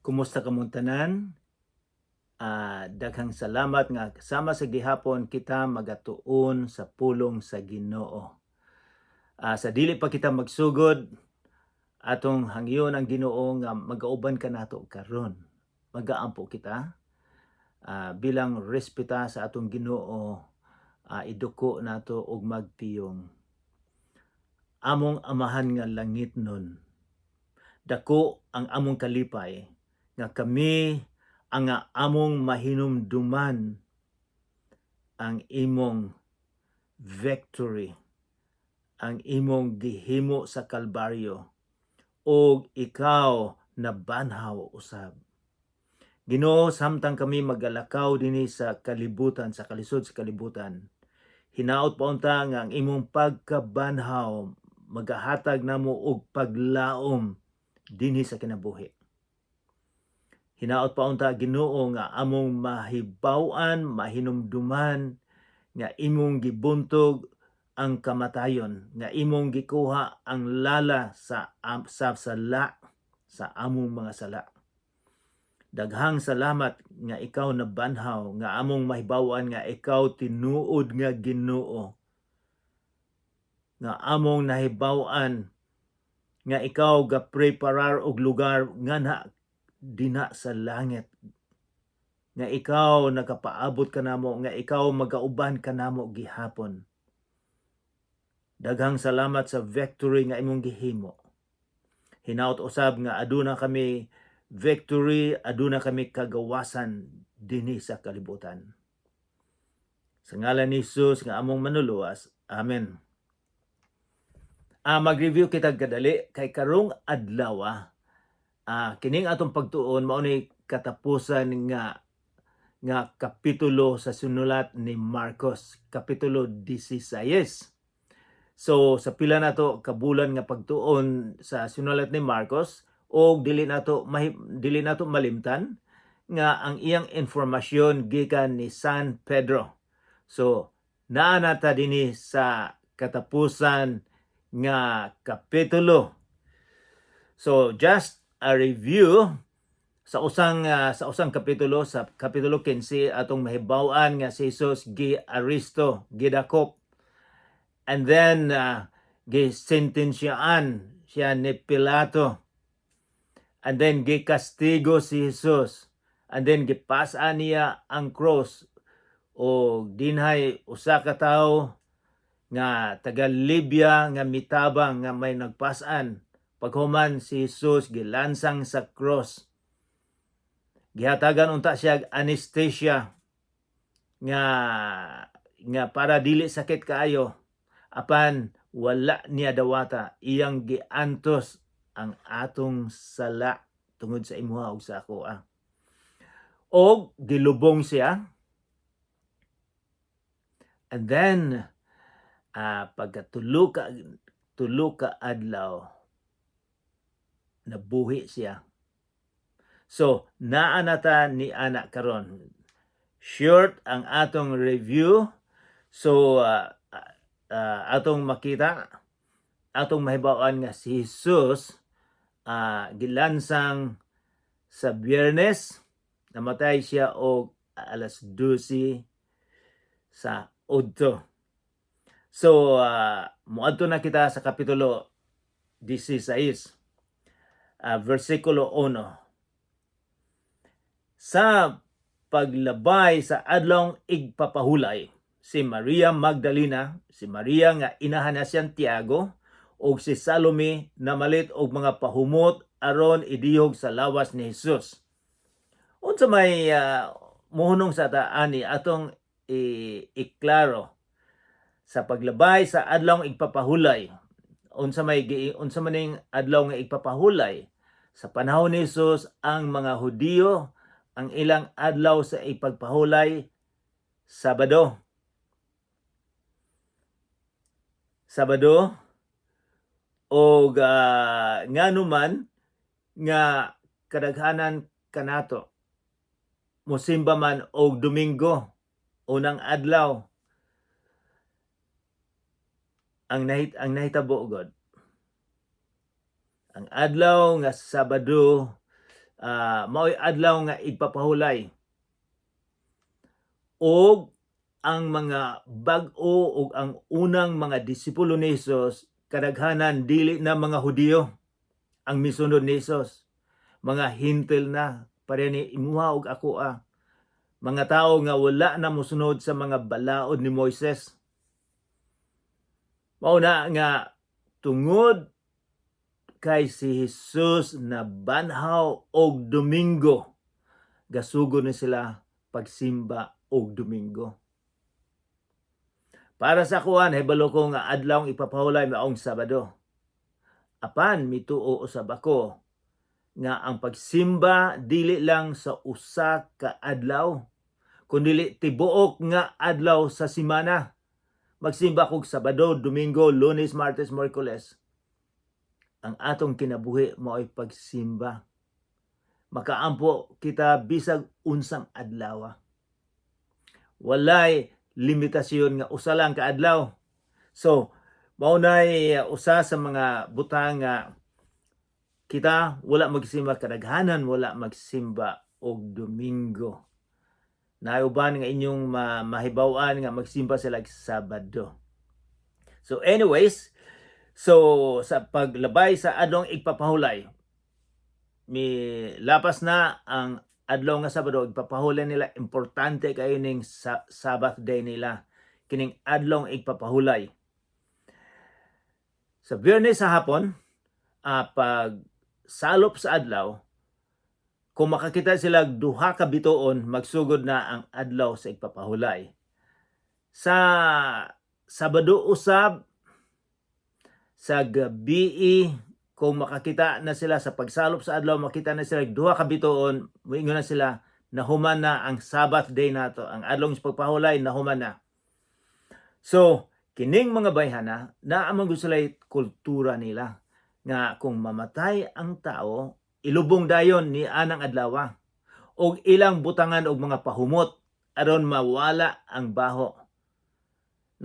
Kumusta kamong tanan? Daghang salamat nga sama sa gihapon kita magatuon sa pulong sa Ginoo. Sa dili pa kita magsugod, atong hangyon ang Ginoo nga magauban kanato karon. Magaampo kita bilang respeta sa atong Ginoo, iduko nato og magtiyong. Among Amahan nga langitnon, dako ang among kalipay nga kami ang nga among mahinumduman ang imong victory, ang imong gihimo sa Kalbaryo ug ikaw nabanhaw usab. Ginoo, samtang kami magalakaw dinhi sa kalibutan, sa kalisod sa kalibutan, hinaot pa unta nga ang imong pagkabanhaw magahatag namo og paglaom dinhi sa kinabuhi. Hinaot pa unta, Ginoo, nga among mahibaw-an, mahinumduman nga imong gibuntog ang kamatayon, nga imong gikuha ang lala sa sala, sa among mga sala. Daghang salamat nga ikaw nabanhaw, nga among mahibaw-an nga ikaw tinuod nga Ginoo. Nga among nahibaw-an nga ikaw ga-preparar og lugar nga na dinha sa langit, nga ikaw nakapaabot kanamo, nga ikaw magauban kanamo gihapon. Daghang salamat sa victory nga imong gihimo. Hinaot usab nga aduna kami victory, aduna kami kagawasan dinhi sa kalibutan. Sa ngalan ni Jesus nga among Manluluwas. Amen. Mag-review kita kadali kay karong adlaw, kining atong pagtuon mao ni katapusan nga nga kapitulo sa sinulat ni Marcos, kapitulo 16. So sa pila nato kabulan nga pagtuon sa sinulat ni Marcos og dili nato malimtan nga ang iyang informasyon gikan ni San Pedro. So naa na ta dinhi sa katapusan nga kapitulo. So just a review sa usang kapitulo, sa kapitulo 15, atong mahibaw-an nga si Jesus gi-aresto, gidakop. And then gi-sentensyaan siya ni Pilato. And then gikastigo si Jesus. And then gipas-an niya ang cross o dinhay usa ka tawo nga taga Libya nga mitabang nga may nagpasan. Paghuman, si Jesus gilansang sa cross. Gihatagan unta siya anesthesia nga nga para dili sakit kaayo, apan wala niya dawata. Iyang giantos ang atong sala tungod sa imuha ug sa ako ah. Og gilubong siya, and then pagkatulo ka 3 ka adlaw, nabuhi siya. So, naa na ta ni ana karon. Short ang atong review. So, atong makita, atong mahibaw-an nga si Jesus gilansang sa Biyernes, namatay siya og alas 12 sa udto. So, muadto na kita sa kapitulo 16, versikulo 1. Sa paglabay sa Adlawng Igpapahulay, si Maria Magdalena, si Maria nga inahan ni Santiago, ug si Salome namalit og mga pahumot aron idihog sa lawas ni Jesus. Unsa may muhunong sa ta ani, atong iklaro sa paglabay sa Adlawng Igpapahulay. Unsa man ning Adlaw nga Igpapahulay? Sa panahon ni Jesus, ang mga Hudiyo, ang ilang adlaw sa ipagpahulay, Sabado. Sabado o ngano man nga kadaghanan kanato musimba man og Domingo, unang adlaw. Ang nahitabo god ang adlaw nga Sabado. Mao'y adlaw nga igpapahulay. Og ang mga bag-o ug ang unang mga disipulo ni Jesus, kadaghanan dili na mga Hudiyo ang misunod ni Jesus. Mga Hentil na, pareha ni imuha ug ako ah. Mga tao nga wala na mosunod sa mga balaod ni Moises. Mao na nga tungod kay si Jesus na banhaw og Domingo, gasugod ni sila pagsimba og Domingo. Para sa kuan, hibalo ko nga adlaw ipapahulay maong Sabado. Apan mituo usab ako nga ang pagsimba dili lang sa usa ka adlaw, kundili tibuok nga adlaw sa simana. Magsimba kog Sabado, Domingo, Lunes, Martes, Miyerkules. Ang atong kinabuhi mao'y pagsimba. Makaampo kita bisag unsang adlaw. Walay limitasyon nga usa lang ka adlaw. So, mao nay usa sa mga butang nga kita wala magsimba, kadaghanan wala magsimba og Domingo. Naay uban nga inyong mahibaw-an nga magsimba sila og Sabado. So anyways, so sa paglabay sa adlong igpapahulay, mi lapas na ang adlaw nga Sabado, igpapahulay nila, importante kayo ning Sabbath day nila, kining adlong igpapahulay. Sa Biyernes sa hapon, pag salop sa adlaw, kung makakita sila duha ka bituon, magsugod na ang adlaw sa igpapahulay. Sa Sabado usab, sa gabii, kung makakita na sila sa pagsalop sa adlaw, makita na sila duha ka bituon, moingon na sila, nahuman na ang Sabbath day nato, ang adlong sa pagpahulay, nahuman na. So, kining mga bayhana, naa man gud sila kultura nila nga kung mamatay ang tao, ilubong dayon ni anang adlaw og ilang butangan og mga pahumot aron mawala ang baho.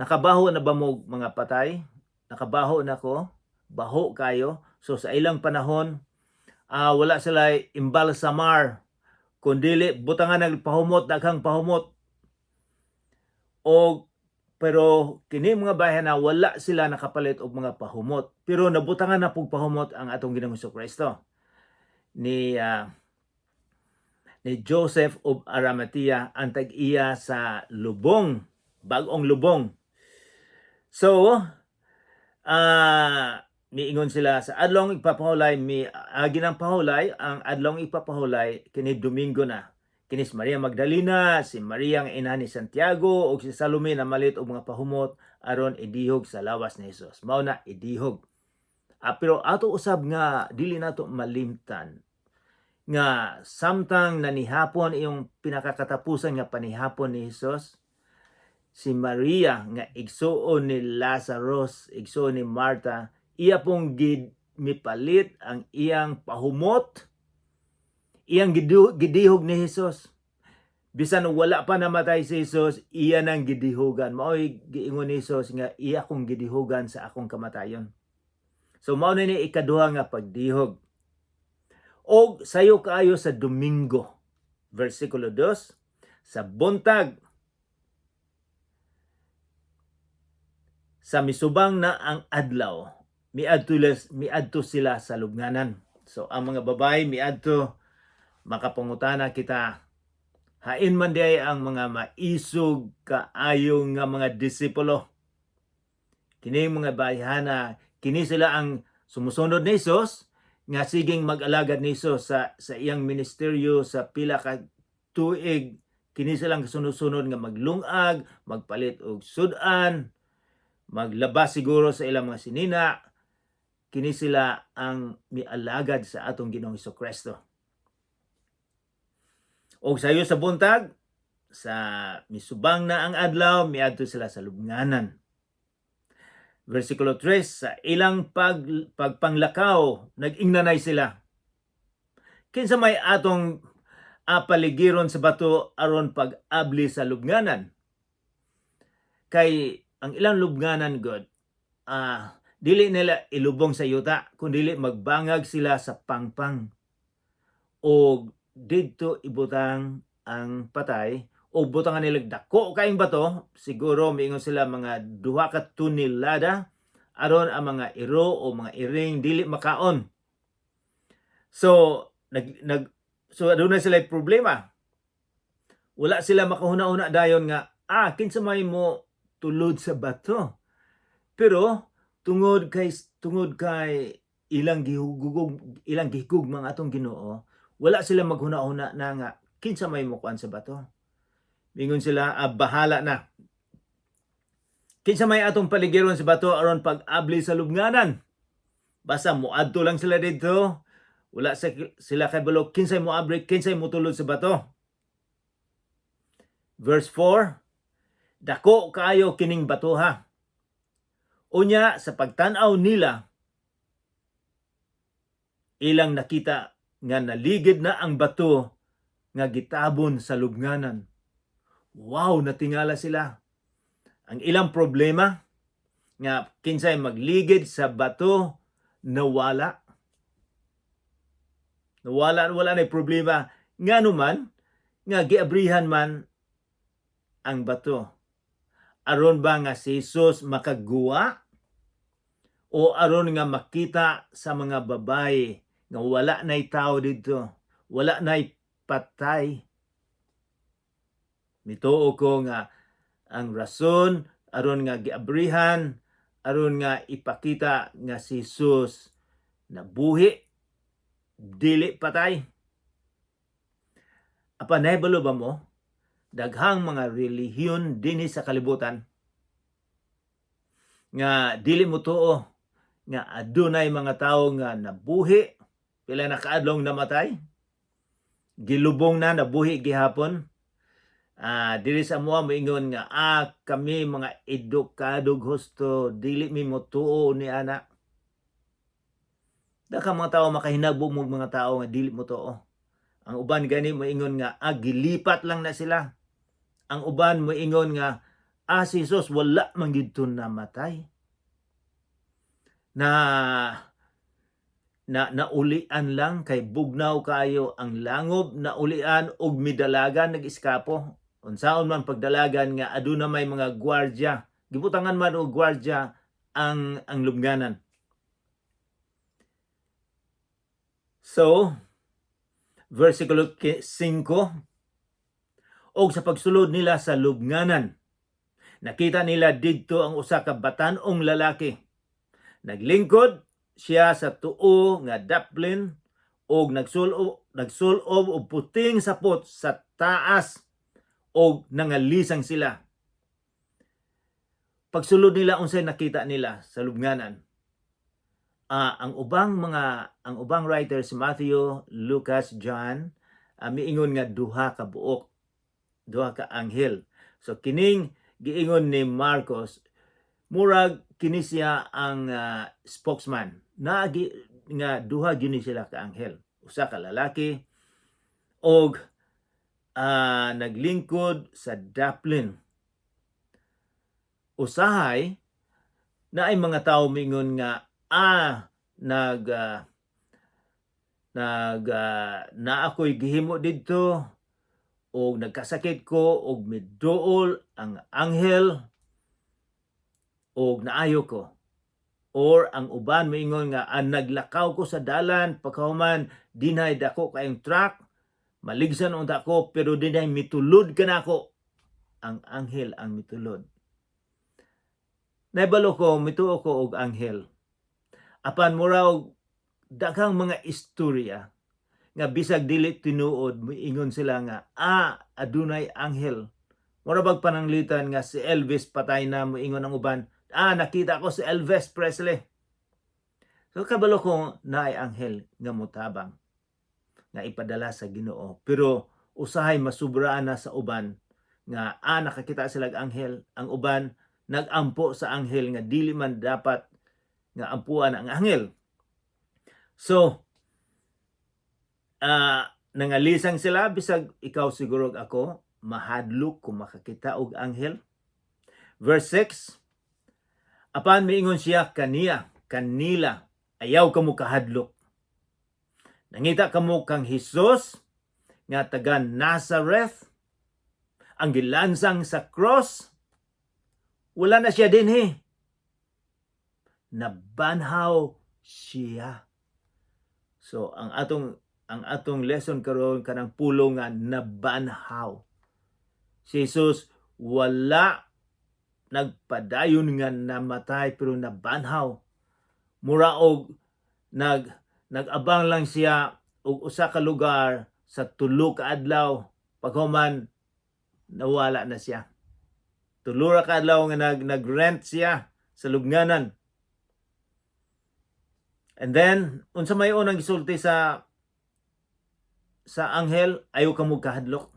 Nakabaho na ba mo mga patay? Nakabaho na ko? Baho kayo. So sa ilang panahon, wala sila imbalsamar kundili butangan ng pahumot, daghang pahumot. Og pero kini mga bayan na wala sila nakapalit og mga pahumot. Pero nabutangan na pug pahumot ang atong Ginoong Kristo ni Joseph of Arimathea, ang tag-iya sa lubong, bag-ong lubong. So, miingon sila sa adlong igpapahulay, mi agi ng pahulay, ang adlong igpapahulay kini Domingo na. Kini si Maria Magdalena, si Maria nga ina ni Santiago ug si Salome namalit og mga pahumot aron idihog sa lawas ni Jesus. Mao na idihog. Pero ato usab nga dili nato malimtan nga samtang nanihapon iyong pinakakatapusan nga panihapon ni Jesus, si Maria nga igsuon ni Lazarus, igsuon ni Martha, iya pong gid mipalit ang iyang pahumot, iyang gidihog ni Jesus. Bisan wala pa namatay si Jesus, iya nang gidihogan. Mao'y giingon ni Jesus nga iya kong gidihogan sa akong kamatayon. So mao na ni ikaduha nga pagdihog. Og sayo kaayo sa Domingo. Versikulo 2, sa buntag sa misubang na ang adlaw, miadto sila sa lubnganan. So ang mga babae miadto, makapangutana kita, hain man diay ang mga maisog kaayo nga mga disipulo? Kini mga bayhana, kini sila ang sumusunod ni Jesus nga siging mag-alagad ni Jesus sa iyang ministeryo sa pila ka tuig. Kini silang kasunod-sunod nga maglungag, magpalit og sudan, maglabas siguro sa ilang mga sinina. Kini sila ang mialagad sa atong Ginoong Kristo. Og sayo sa buntag, sa misubang na ang adlaw, miadto sila sa lubnganan. Versikulo 3, sa ilang pagpanglakaw, nag-ingnanay sila. Kinsa may atong paligiron sa bato aron pag-abli sa lubnganan? Kay ang ilang lubnganan god, dili nila ilubong sa yuta, kundi magbangag sila sa pangpang. Og didto ibutang ang patay o butangan nila dako kaayong bato, siguro miingon sila mga 2 ka tonelada, aron ang mga iro o mga iring dili makaon. So nag nag so aduna sila problema. Wala sila makahuna-huna dayon nga kinsa may mo tulod sa bato. Pero tungod kay ilang gihugog, ilang gihugma ang atong Ginoo, wala sila maghuna-huna na nga kinsa may mukuan sa bato. Mingon sila, "Ah, bahala na. Kinsa may atong paligiron sa bato aron pag-abli sa lubnganan?" Basta muadto lang sila didto. Wala sila kabalo kinsay moabri, kinsay motulod sa bato. Verse 4, "Dako kaayo kining bato ha." Unya sa pagtan-aw nila, ilang nakita nga naligid na ang bato nga gitabon sa lubnganan. Wow, natingala sila. Ang ilang problema nga kinsay magligid sa bato, nawala. Nawala, wala na problema. Ngano man nga giabrihan man ang bato? Aron ba nga si Jesus makaguwa o aron nga makita sa mga babae nga wala na'y tao didto, wala na'y patay? Mituo ko nga ang rason aron nga giabrihan, aron nga ipakita nga si Jesus nabuhi, dili patay. Apan nahibalo ba mo, daghang mga relihiyon dinhi sa kalibutan nga dili mo tuo nga adunay mga tawo nga nabuhi, pila na kaadlong namatay, gilubong na, nabuhi gihapon. Diri sa amoa moingon nga kami mga edukadog husto, dili mi motuo ni ana. Daghang mga tao, makahinagbo mo mga tao nga dili mo tuo. Ang uban gani moingon nga gilipat lang na sila. Ang uban moingon nga si Jesus wala man gyud to namatay. Na naulian lang kay bugnaw kayo ang langob, naulian og midalagan, nag-eskapo. Unsaon man pagdalagan nga aduna may mga gwardya? Gibutangan man og gwardya ang lubnganan. So versikulo 5, "Og sa pagsulod nila sa lubnganan, nakita nila didto ang usa ka batan-ong lalaki. Naglingkod siya sa tuo nga daplin og nagsulob og puting sapot sa taas, og nangalisang sila." Pagsulod nila, unsay nakita nila sa lubnganan? Ang ubang writers, si Matthew, Lucas, John, miingon nga duha ka buok, duha ka anghel. So kining giingon ni Marcos, murag kini siya ang spokesman na nga duha gyud ni sila ka anghel. Usa ka lalaki og naglingkod sa daplin. Usahay naay mga tao mingon nga nag ah, nag naa ko'y gihimo didto og nagkasakit ko og miduol ang anghel og naayo ko, or ang uban moingon nga naglakaw ko sa dalan, pagkahuman dinhay dako kayong truck, maligsan unta ko, pero dinhay mitulod kanako, ang anghel ang mitulod. Naibalo ko, mituo ko og anghel. Apan mura og daghang mga istorya nga bisag dili tinuod, moingon sila nga adunay anghel. Mura bag pananglitan nga si Elvis patay na, moingon ang uban, "Nakita ko si Elvis Presley." So kabalo ko naay anghel nga motabang nga ipadala sa Ginoo, pero usahay masubraan na sa uban nga nakakita sila og anghel. Ang uban nagampo sa anghel nga dili man dapat nga ampuan ang anghel. So nangalisang sila. Bisag ikaw siguro ug ako, mahadlok kung makakita og anghel. Verse 6, "Apan miingon siya kaniya kanila, 'Ayaw kamo kahadlok. Nangita kamo kang Hesus nga taga Nazareth, ang gilansang sa cross. Wala na siya dinhi. Nabanhaw siya. So ang atong lesson karon, kanang pulong nga "nabanhaw". Si Jesus wala nagpadayon nga namatay pero nabanhaw. Mura og nag-abang lang siya og usa ka lugar sa 3 ka adlaw, paghuman nawala na siya. 3 ra ka adlaw nga nag-rent siya sa lubnganan. And then unsa may unang gisulti sa anghel? "Ayaw kamo kahadlok."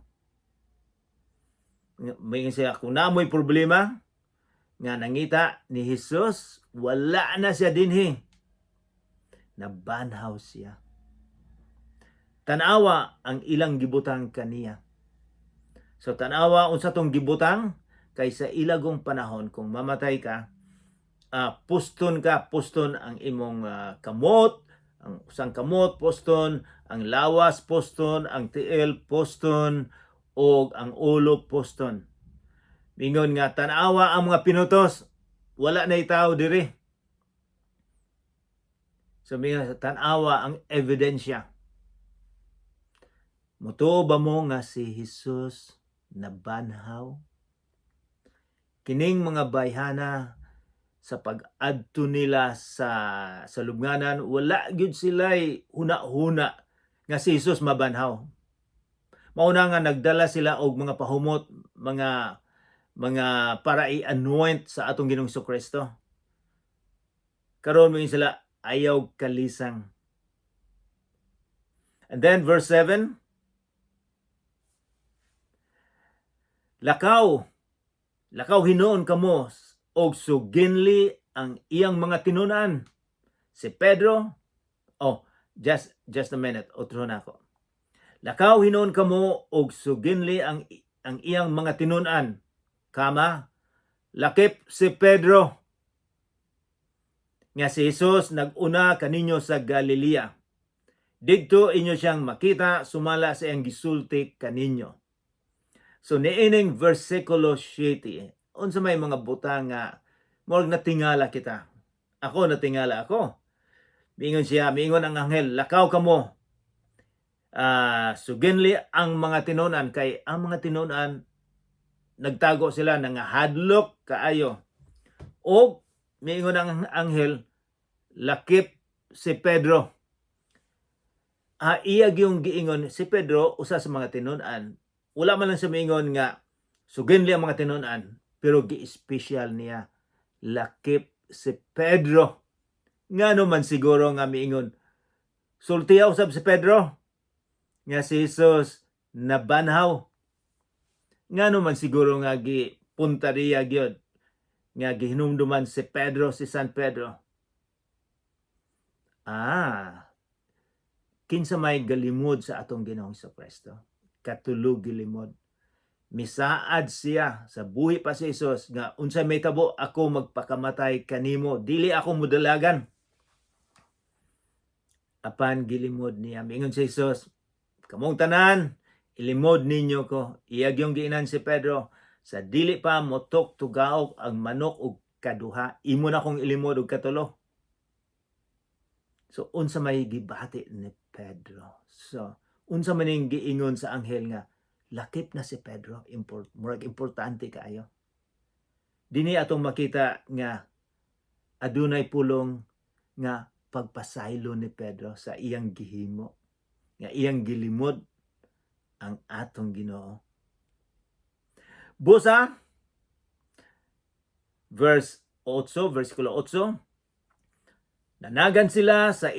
May siya kung naa mo'y problema nga nangita ni Jesus, wala na siya dinhi. Nabanhaw siya. Tanawa ang ilang gibutang kaniya. So tanawa unsa tong gibutang, kay sa ilagong panahon, kung mamatay ka, puston ka, puston ang imong kamot, ang usang kamot puston, ang lawas puston, ang tiil puston, ug ang ulo puston. Mingon nga tanawa ang mga pinutos, wala na itaw diri. So mingon, tanawa ang ebidensya. Mutuo ba mo nga si Jesus nabanhaw? Kining mga bayhana, sa pag-adto nila sa lubnganan, wala gyud sila'y huna-huna nga si Jesus mabanhaw. Mauna nga nagdala sila og mga pahumot, mga para i-anoint sa atong Ginoong Kristo. Karon mo sila, "Ayaw kalisang." And then verse 7, "Lakaw, lakaw hinuon kamo og suginli ang iyang mga tinun-an. Si Pedro," oh, just a minute, otro na ako. "Lakaw hinuon kamo og suginli ang iyang mga tinun-an, kama, lakip si Pedro, nga si Jesus nag-una kaninyo sa Galilea. Didto inyo siyang makita sumala sa iyang gisulti kaninyo." So niining versikulo 7, unsa may mga butang nga murag natingala kita? Ako, natingala ako. Miingon siya, miingon ang anghel, "Lakaw kamo. Suginli ang mga tinunan," kay ang mga tinunan nagtago sila, nangahadlok kaayo. O miingon ang anghel, "Lakip si Pedro." Iya gyung giingon si Pedro, usa sa mga tinunan. Wala man lang siya miingon nga suginli ang mga tinunan, pero gi-special niya, lakip si Pedro. Ngano man siguro nga miingon, "Sultiha usab si Pedro nga si Jesus nabanhaw"? Ngano man siguro nga gipunta riya gyud nga gihinumduman si Pedro, si San Pedro? Kinsa may galimod sa atong Ginoong Kristo? Katulo gilimod. Misaad siya sa buhi pa si Jesus nga unsay may tabo, ako magpakamatay kanimo, dili ako modalagan. Apan gilimod niya. Mingon si Jesus, "Kamong tanan, ilimod ninyo ko." Iya gyung giingnan si Pedro, "Sa dili pa motok tugaok ang manok og kaduha, imo na kong ilimod og katulo." So unsa may gibati ni Pedro? So unsa man ning giingon sa anghel nga lakip na si Pedro? Murag importante kaayo. Dinhi atong makita nga adunay pulong nga pagpasaylo ni Pedro sa iyang gihimo, nga iyang gilimod ang atong Ginoo. Busa verse 8, versikulo 8, nanagan sila sa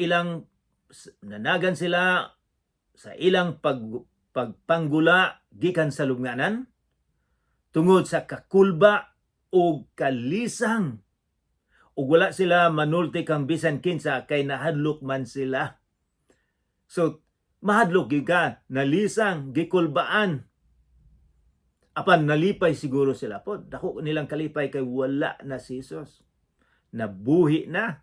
ilang pagpanggula gikan sa lubnganan tungod sa kakulba o kalisang, ug wala sila manulti kang bisan kinsa kay nahadlok man sila. So mahadlok gyud ka, nalisang, gikulbaan. Apan nalipay siguro sila po. Dako nilang kalipay kay wala na si Jesus. Nabuhi na.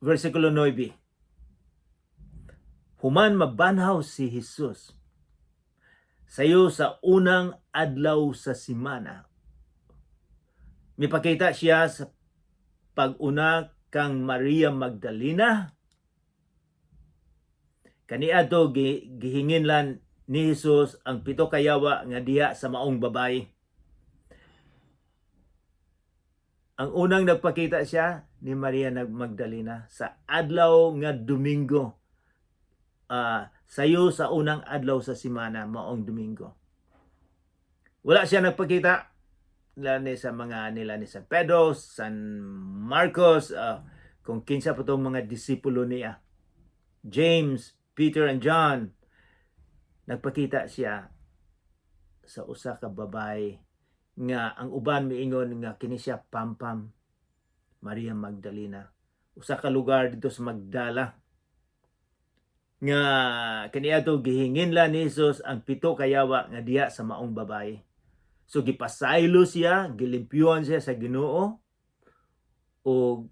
Versikulo 9. Human mabanhaw si Jesus sayo sa unang adlaw sa simana, mipakita siya sa pag-una kang Maria Magdalena. Kaniadto gihinginlan ni Jesus ang pito ka yawa nga diha sa maong babaye. Ang unang nagpakita siya ni Maria Magdalena sa adlaw nga Domingo. Sayo sa unang adlaw sa simana, maong Domingo. Wala siya nagpakita ni sa mga nila ni San Pedro, San Marcos, kung kinsa pa tong mga disipulo niya. James, Peter and John. Nagpakita siya sa usa ka babae nga ang uban miingon nga kini siya pampam, Maria Magdalena. Usa ka lugar dito sa Magdala nga kaniadto gihinginlan ni Jesus ang pito ka yawa nga diha sa maong babae. So gipasaylo siya, gilimpyuhan siya sa Ginoo ug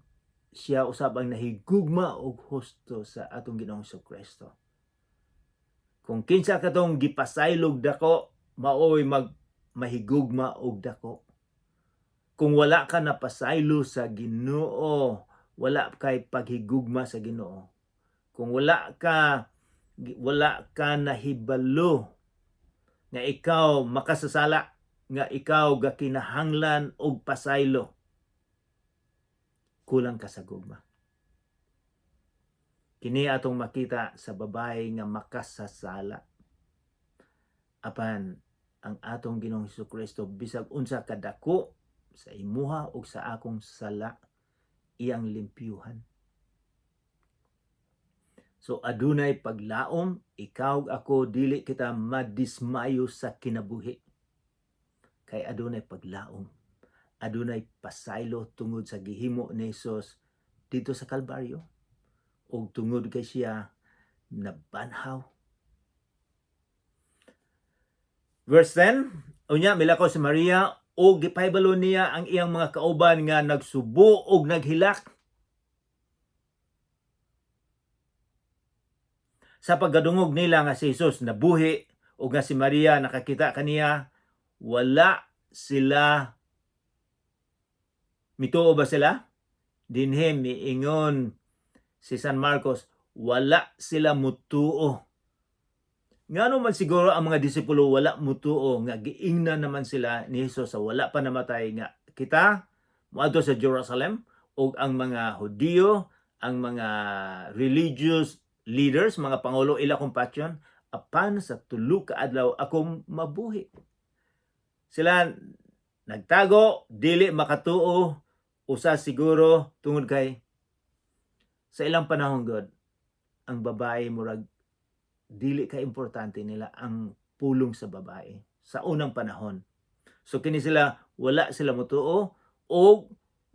siya usab ang nahigugma og husto sa atong Ginoong Kristo. Kung kinsa katong gipasaylog dako, maoy mag mahigugma og dako. Kung wala ka napasaylo sa Ginoo, wala kay paghigugma sa Ginoo. Kung wala ka nahibalo nga ikaw makasasala, nga ikaw gakinahanglan og pasaylo, kulang ka sa gugma. Kini atong makita sa babae nga makasasala. Apan ang atong Ginoong Kristo, bisag unsa kadako sa imuha ug sa akong sala, iyang limpyuhan. So adunay paglaom, ikaw ug ako, dili kita madismayo sa kinabuhi. Kay adunay paglaom. Adunay pasaylo tungod sa gihimo ni Jesus dito sa Kalbaryo ug tungod kay siya nabanhaw. Verse 10, unya milakaw si Maria ug gipahibalo niya ang iyang mga kauban nga nagsubo ug naghilak. Sa pagkadungog nila nga si Jesus nabuhi ug nga si Maria nakakita kaniya, wala sila mituo ba sila? Dinhi miingon si San Marcos, wala sila mutuo. Ngano man siguro ang mga disipulo wala mutuo nga giingnan naman sila ni Jesus sa wala pa namatay nga kita moadto sa Jerusalem ug ang mga Hudiyo, ang mga religious leaders, mga pangulo, ila compassion, apan sa tulo ka adlaw akong mabuhi? Sila nagtago, dili makatuo, usa siguro tungod kay sa ilang panahon god ang babae murag dili ka importante nila ang pulong sa babae sa unang panahon. So kini sila, wala sila mutuo o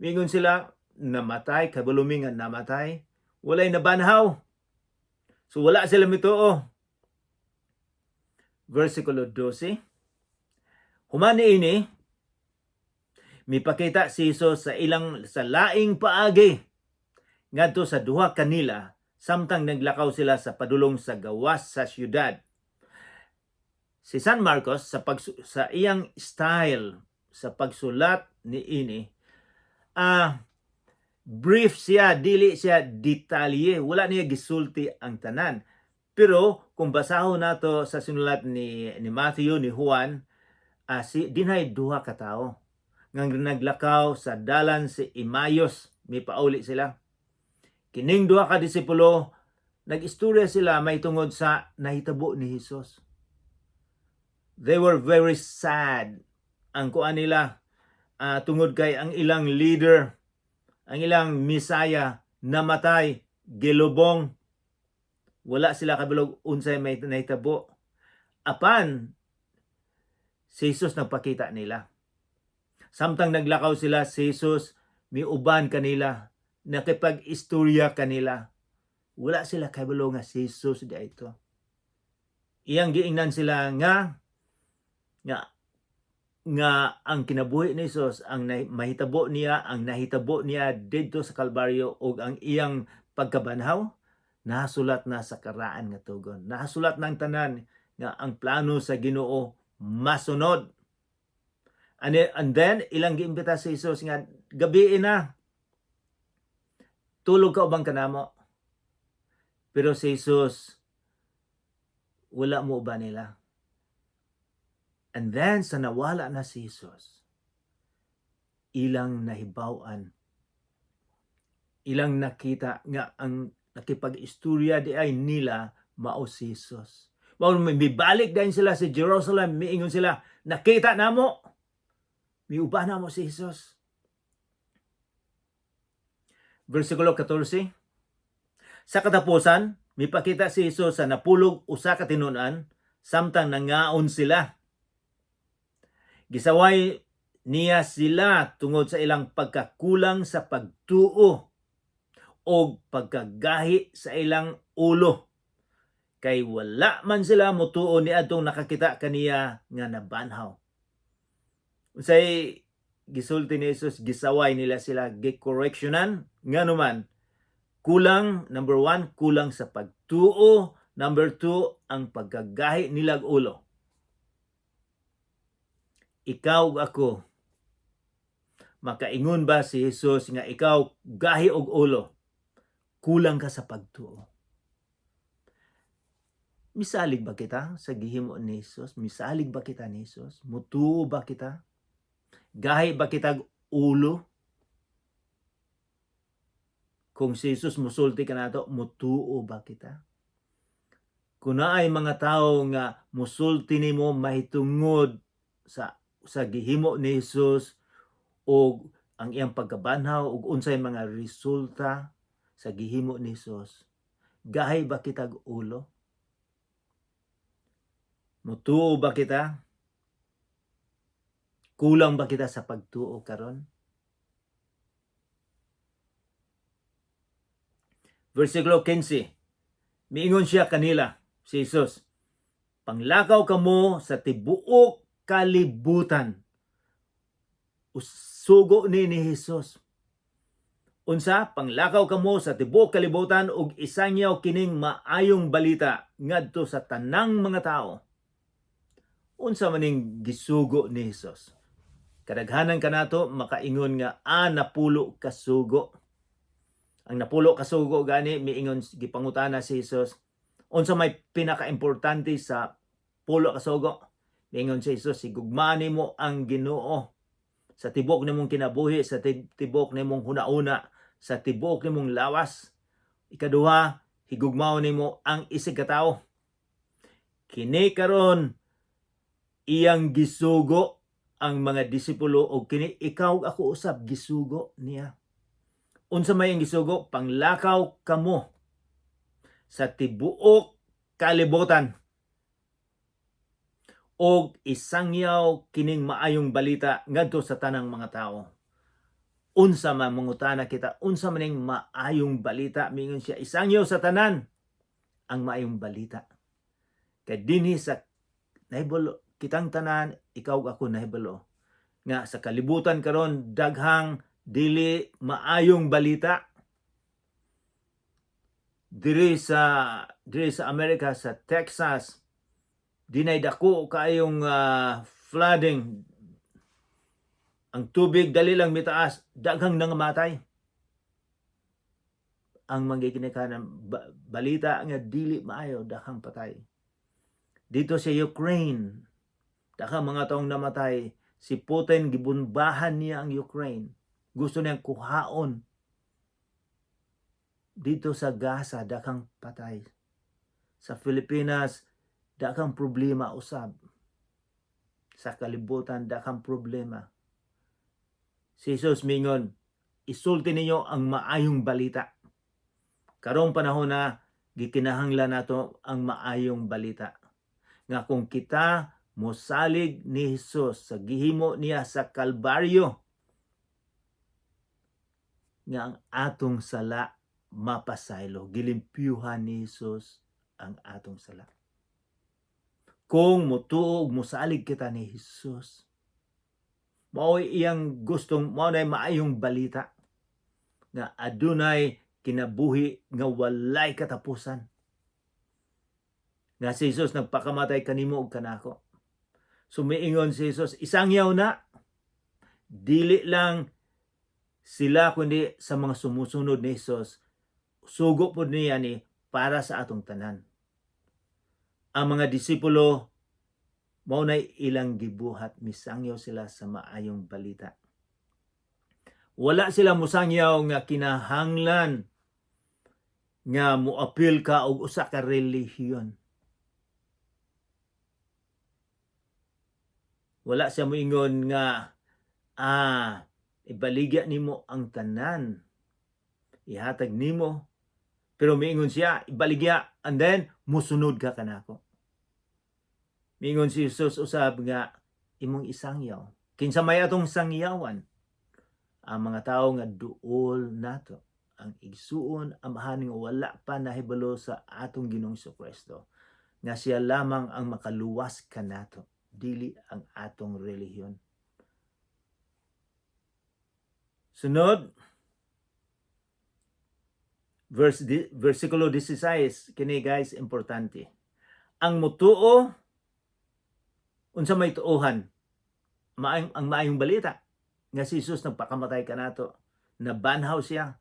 mingon sila namatay, kabalo mi nga namatay, walay nabanhaw. So wala sila mituo. Versikulo 12. Human niini, mipakita si Jesus sa ilang sa laing paagi ngadto sa duha kanila samtang naglakaw sila sa padulong sa gawas sa syudad. Si San Marcos sa iyang style sa pagsulat niini, brief siya, dili siya detalye, wala niya gisulti ang tanan. Pero kung basahon nato sa sinulat ni Matthew, ni Juan, si dinhay duha ka tawo nga naglakaw sa dalan si Emmaus, mipauli sila. Kining duha ka disipulo, nag-istorya sila may tungod sa nahitabo ni Jesus. They were very sad. Ang kuan nila, tungod kay ang ilang leader, ang ilang Messiah namatay, gilubong. Wala sila kabalog unsay may nahitabo. Apan si Jesus nagpakita nila. Samtang naglakaw sila, si Jesus miuban kanila, nakipag-istorya kanila. Wala sila kabalo nga si Jesus di ito. Iyang giingnan sila nga ang kinabuhi ni Jesus, ang mahitabo niya, ang nahitabo niya didto sa Kalbaryo ug ang iyang pagkabanhaw, nasulat na sa karaan nga tugon. Nasulat ng tanan nga ang plano sa Ginoo masunod. And then, ilang giimbita si Jesus nga, "Gabii na. Tulog ka uban kanamo." Pero si Jesus, wala mo uban nila. And then, sa nawala na si Jesus, ilang nahibaw-an, ilang nakita nga ang nakipag-istorya di ay nila mao si Jesus. Mao mibalik dayon sila sa Jerusalem, miingon sila, "Nakita namo, miuban namo si Jesus." Versikulo 14. Sa katapusan, mipakita si Jesus sa 11 ka tinun-an samtang nangaon sila. Gisaway niya sila tungod sa ilang pagkakulang sa pagtuo o pagkagahi sa ilang ulo. Kay wala man sila mutuo niadtong nakakita kaniya nga nabanhaw. Unsay gisulti ni Jesus? Gisaway nila sila, gi-correctionan, ngano man kulang, number one, kulang sa pagtuo, number two, ang pagkagahi nilag ulo. Ikaw ug ako, makaingon ba si Jesus nga ikaw gahi og ulo, kulang ka sa pagtuo? Misalig ba kita sa gihimo ni Jesus? Misalig ba kita ni Jesus? Mutuo ba kita? Gahi ba kita ulo? Kung si Jesus musulti kanato, mutuo ba kita? Kung naay mga tao nga musulti nimo mahitungod sa gihimo ni Jesus o ang iyang pagkabanhaw ug unsay mga resulta sa gihimo ni Jesus, gahi ba kitag ulo? Mutuo ba kita? Kulang ba kita sa pagtuo karon? Versikulo 15. Miingon siya kanila, si Jesus, "Panglakaw kamo sa tibuok kalibutan." Sugo ni Jesus. Unsa? "Panglakaw kamo sa tibuok kalibutan ug isangyaw kining maayong balita ngadto sa tanang mga tao." Unsa maning gisugo ni Jesus? Kadaghanan kanato makaingon nga 10 ka sugo. Ang 10 ka sugo gani miingon, gipangutana si Jesus, unsa may pinakaimportante sa 10 ka sugo? Miingon si Jesus, "Higugmaa nimo ang Ginoo sa tibok nimong kinabuhi, sa tibok nimong hunauna, sa tibok nimong lawas. Ikaduha, higugmaon nimo ang isig ka tawo." Kini karon iyang gisugo ang mga disipulo o kini ikaw ako usab gisugo niya. Unsa may ang gisugo? "Panglakaw kamo sa tibuok kalibutan og isangyaw kining maayong balita ngadto sa tanang mga tao." Unsa man, mangutana kita, unsa man ning maayong balita? Mingon siya, "Isangyaw sa tanan ang maayong balita." Kay dinhi sa nahibalo kitang tanan, ikaw ug ako nahibalo nga sa kalibutan karon daghang dili maayong balita. Diri sa Amerika, sa Texas, dinay dako kaayong flooding. Ang tubig dali lang mitaas, daghang nangamatay. Ang manggiginikanan balita nga dili maayo, daghang patay. Dito sa Ukraine, daghang mga taong namatay. Si Putin, gibombahan niya ang Ukraine. Gusto niyang kuhaon. Dito sa Gaza, daghang patay. Sa Pilipinas, daghang problema usab. Sa kalibutan, daghang problema. Si Jesus mingon, "Isulti ninyo ang maayong balita." Karong panahon na gikinahanglan nato ang maayong balita. Nga kung kita mosalig ni Jesus sa gihimo niya sa Kalbaryo, nga ang atong sala mapasaylo, gilimpyuhan ni Jesus ang atong sala. Kung mutuo ug mosalig kita ni Jesus, mao iyang gustong, mao na maayong balita nga adunay kinabuhi nga walay katapusan. Nga si Jesus nagpakamatay kanimo ug kanako. So miingon si Jesus, isangyaw na. Dili lang sila kundi sa mga sumusunod ni Jesus, sugo pod niya ni para sa atong tanan. Ang mga disipulo, mao nay ilang gibuhat, misangyaw sila sa maayong balita. Wala sila musangyaw nga kinahanglan nga moapil ka og usa ka relihiyon. Wala siya moingon nga ibaligya nimo ang tanan. Ihatag nimo. Pero miingon siya, ibaligya, and then musunod ka kanako. Miingon si Jesus usab nga imong isangyaw. Kinsa may atong sangyawan? Ang mga tawo nga duol nato, ang igsuon, amahan nga wala pa nahibalo sa atong Ginoong Kristo, nga siya lamang ang makaluwas kanato, dili ang atong relihiyon. Sunod, versikulo 16, kini guys, importante. Ang mutuo, unsa may tuohan? Ang maayong balita nga si Jesus nagpakamatay kanato, nabanhaw siya,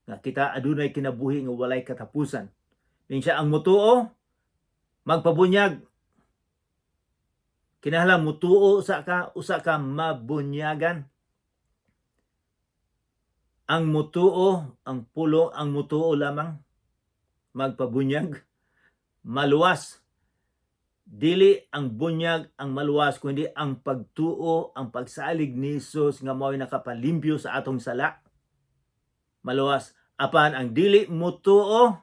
nga kita adunay kinabuhi nga walay katapusan. Ning siya ang mutuo magpabunyag. Kinahanglan mutuo usa ka mabunyagan. Ang mutuo, ang pulo, ang mutuo lamang magpabunyag, maluwas. Dili ang bunyag ang maluwas, kundi ang pagtuo, ang pagsalig ni Jesus nga mao'y nakapalimpyo sa atong sala. Maluwas. Apan ang dili mutuo,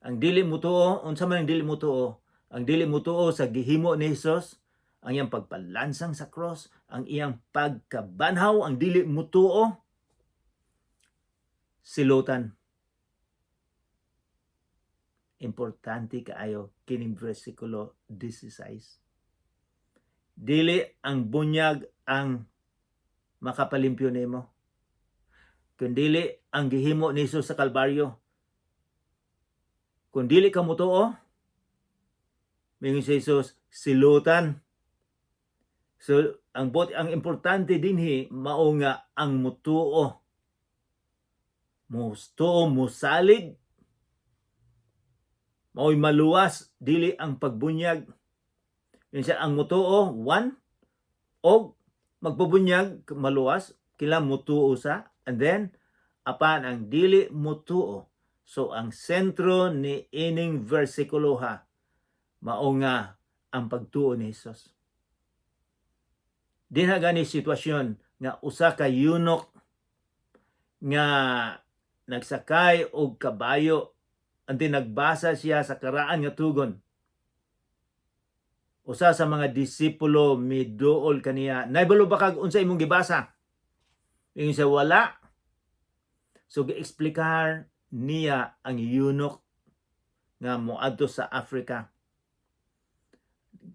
ang dili mutuo, unsa man ang dili mutuo? Ang dili mutuo sa gihimo ni Jesus, ang iyang pagpalansang sa cross, ang iyang pagkabanhaw, ang dili mutuo, silutan. Importante kaayo kining versikulo 16. Dili ang bunyag ang makapalimpyo nimo, kun dili ang gihimo ni Jesus sa Kalbaryo. Kung dili ka mutuo, mingon si Jesus, silutan. So ang importante dinhi mao nga ang mutuo. Mutuo, musalig, mao'y maluwas, dili ang pagbunyag. Yun siya ang mutuo, one, og magpabunyag, maluwas, kila mutuo sa, and then, apan ang dili mutuo. So, ang sentro ni ining versikulo ha, mao nga ang pagtuo ni Jesus. Dinha gani sitwasyon nga usa ka eunuch nga nagsakay og kabayo, ante nagbasa siya sa karaan nga tugon. Usa sa mga disipulo miduol kaniya, "Naibalo ba kag unsa imong gibasa?" Ingon siya, "Wala." So gieksplikar niya ang eunuch nga moadto sa Africa.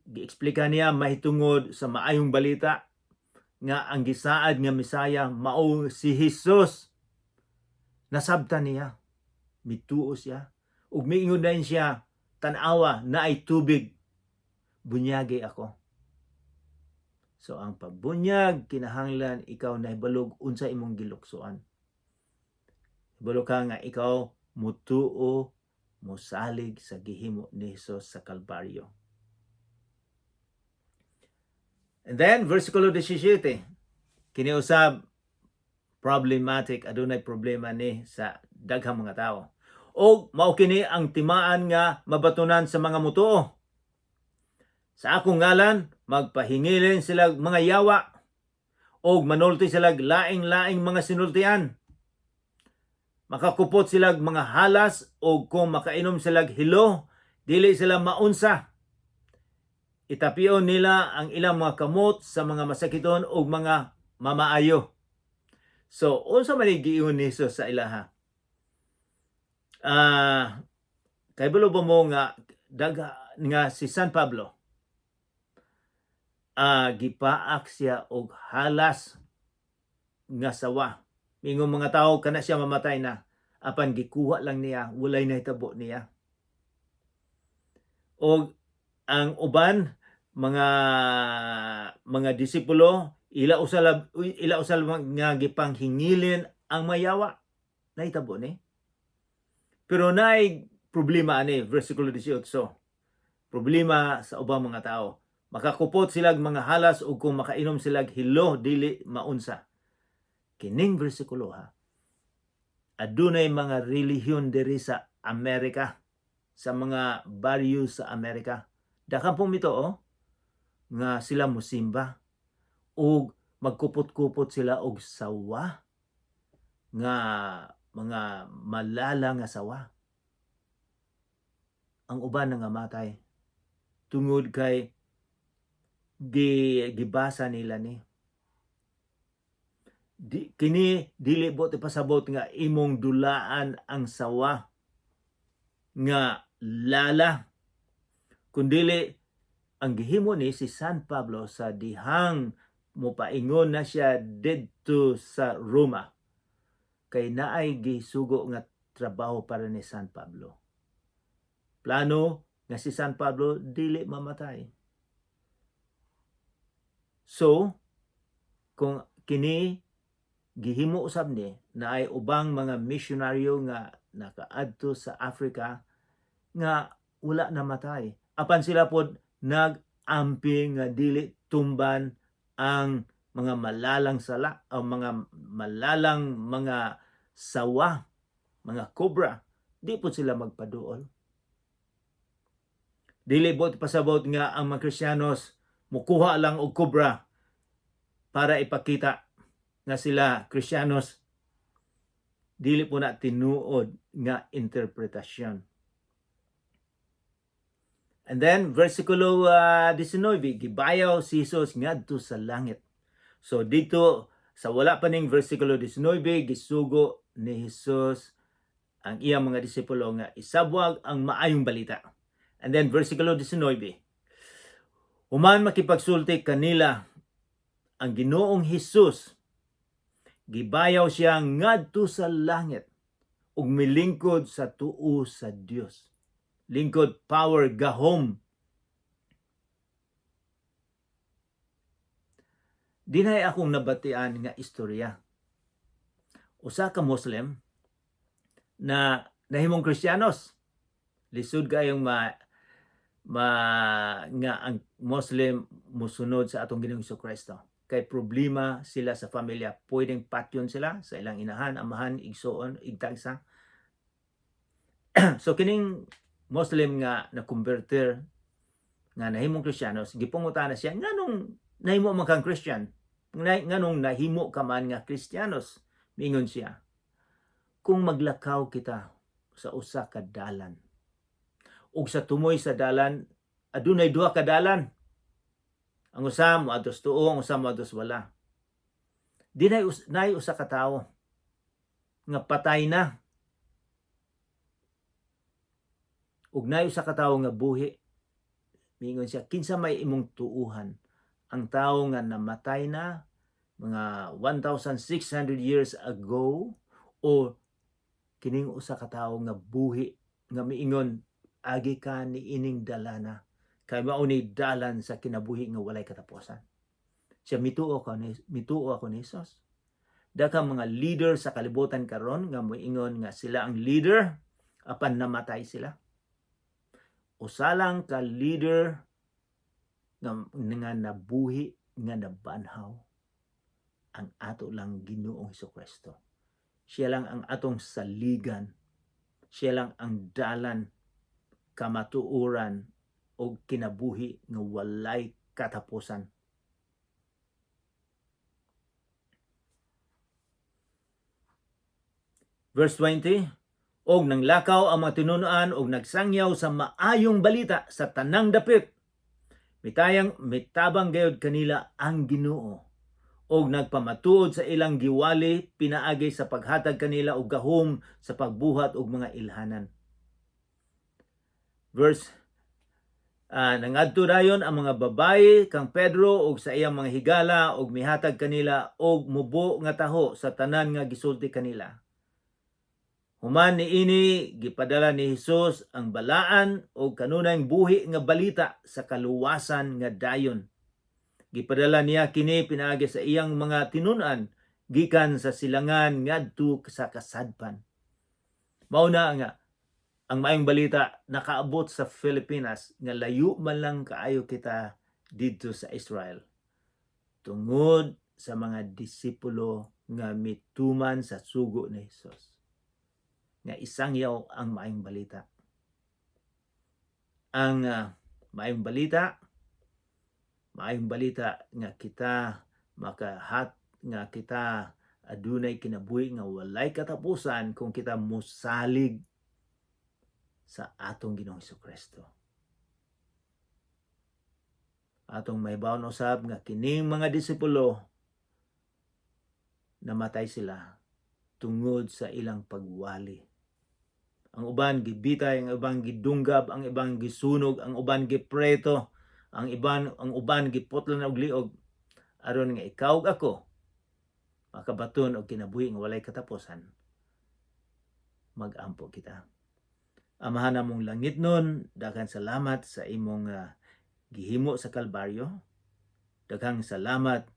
Giexplika niya mahitungod sa maayong balita nga ang gisaad nga Mesaya mao si Jesus. Nasabtan niya. Mituo siya. Ug miingon dayon siya, "Tan-awa, naay tubig. Bunyagi ako." So ang pagbunyag, kinahanglan ikaw nahibalo og unsa imong giluksoan. Hibalo ka nga ikaw mutuo, musalig sa gihimo ni Jesus sa Kalbaryo. And then, versikulo 17. Kini usab problematic, adunay problema ni sa daghang mga tao. O mao kini ang timaan nga mabatunan sa mga mutuo. Sa akong ngalan, magpahingilin sila mga yawa og manulti sila laing-laing mga sinultian. Makakupot sila mga halas o kung makainom sila hilo, dili sila maunsa. Itapion nila ang ilang mga kamot sa mga masakiton o mga mamaayo. So, unsa man giingon ni Jesus sa ilaha? Kay ba mo nga daga nga si San Pablo gipaak siya og halas nga sawa. Mingon mga tao, kana siya mamatay na. Apan gikuha lang niya, walay nahitabo niya. Og ang uban mga disipulo, ila usal nga gipanghingilin ang mayawa, nahitabo ni. Pero naay problema ani versikulo 18. Problema sa ubang mga tao. Makakupot silag mga halas ug kung makainom silag hilo, dili maunsa. Kining bersikulo ha. Adunay mga relihiyon diri sa Amerika, sa mga baryo sa Amerika. Daghan pong mito oh, nga sila musimba ug magkupot-kupot sila og sawa nga mga malala nga sawa. Ang uban nangamatay tungod kay gibasa nila ni. Di, kini dili buot ipasabot nga imong dulaan ang sawa nga lala, kundili ang gihimo ni si San Pablo sa dihang mopaingon na siya didto sa Roma, kay naay gisugo nga trabaho para ni San Pablo. Plano nga si San Pablo dili mamatay. So kung kini gihimo usab ni, naay ubang mga misyonaryo nga nakaadto sa Africa nga wala namatay, apan sila pod nag-ampi nga dili tumban ang mga malalang sala o mga malalang mga sawa, mga cobra. Di pod sila magpaduol. Dili buot pasabot nga ang mga Kristiyanos mukuha lang og cobra para ipakita nga sila Kristiyanos. Dili po na tinuod nga interpretasyon. And then, versikulo 19, gibayaw si Jesus ngadto sa langit. So dito, sa wala pa ning versikulo 19, gisugo ni Jesus ang iyang mga disipulo nga isabwag ang maayong balita. And then, versikulo 19, human makipagsulti kanila ang Ginoong Hesus, gibayaw siya ngadto sa langit ug milingkod sa tuo sa Dios. Lingkod, power, gahom. Dinay akong nabatian nga istorya. Usa ka Muslim na nahimong Kristiyanos. Lisod kayong ma ma nga ang Muslim musunod sa atong Ginoong Kristo. Kay problema sila sa pamilya. Pwedeng patyon sila sa ilang inahan, amahan, igsuon, igtagsa. So kining Muslim nga na converter nga nahimong Kristiyanos, gipangutana siya, nganong nahimo man kang Christian? Nganong nahimo ka man nga Kristiyanos? Mingon siya, kung maglakaw kita sa usa ka dalan ug sa tumoy sa dalan adunay duha ka dalan, ang usa moadto sa tuo, ang usa moadto sa wala. Dinay nay usa ka tawo nga patay na ug nay usa ka tawo nga buhi. Mingon siya, kinsa may imong tuuhan? Ang tawo nga namatay na mga 1,600 years ago o kining usa ka tawo nga buhi nga miingon, agi ka ni ining dalana kay mao ni dalan sa kinabuhi nga walay katapusan? Siya, mituo ako ni Jesus. Daghang mga leader sa kalibutan karon nga moingon nga sila ang leader, apan namatay sila. Usa lang ka leader nga nabuhi, nga nabanhaw, ang ato lang Ginoong Kristo. Siya lang ang atong saligan. Siya lang ang dalan, kamatuoran o kinabuhi nga walay katapusan. Verse 20, og nanglakaw ang mga tinunuan og nagsangyaw sa maayong balita sa tanang dapit. Mitayang mitabang gayod kanila ang Ginoo og nagpamatuod sa ilang giwali pinaagi sa paghatag kanila og gahom sa pagbuhat og mga ilhanan. Verse Nangadto dayon ang mga babaye kang Pedro ug sa iyang mga higala ug mihatag kanila og mubo nga taho sa tanan nga gisulti kanila. Human niini, gipadala ni Hesus ang balaan og kanunayng buhi nga balita sa kaluwasan nga dayon. Gipadala niya kini pinaagi sa iyang mga tinun-an gikan sa silangan ngadto sa kasadpan. Mao na nga ang maayong balita nakaabot sa Pilipinas nga layo man lang kaayo kita didto sa Israel, tungod sa mga disipulo nga mituman sa sugo ni Hesus nga isangyaw ang maayong balita. Ang maayong balita, maayong balita nga kita makahat nga kita adunay kinabuhi nga walay katapusan kung kita mosalig sa atong Ginoong Kristo. Atong mahibaw usab nga kining mga disipulo, namatay sila tungod sa ilang pagwali. Ang uban gibitay, ang uban gidunggab, ang ibang gisunog, ang uban gipreto, ang uban giputlan og liog aron nga ikaw ug ako makabaton og kinabuhi nga walay katapusan. Magampo kita. Amahan namong langitnon, daghang salamat sa imong gihimo sa Kalbaryo. Daghang salamat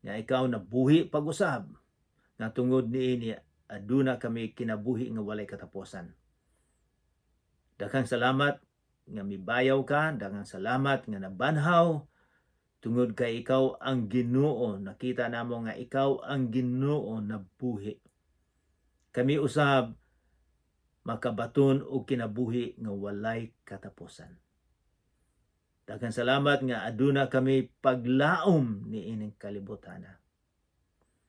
nga ikaw nabuhi pag-usab nga tungod niini aduna kami kinabuhi nga walay katapusan. Daghang salamat nga mibayaw ka, daghang salamat nga nabanhaw tungod kay ikaw ang Ginoo. Nakita namo nga ikaw ang Ginoo na buhi. Kami usab makabaton og kinabuhi nga walay katapusan. Daghang salamat nga aduna kami paglaom niining kalibutan.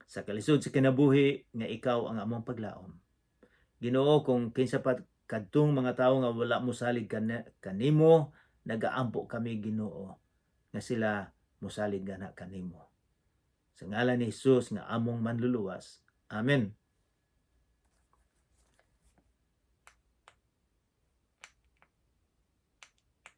Sa kalisod sa kinabuhi nga ikaw ang among paglaom. Ginoo, kung kinsa pa kadtong mga tawo nga wala mosalig kanimo, nagaampo kami, Ginoo, nga sila mosalig gana kanimo. Sa ngalan ni Jesus nga among manluluwas. Amen.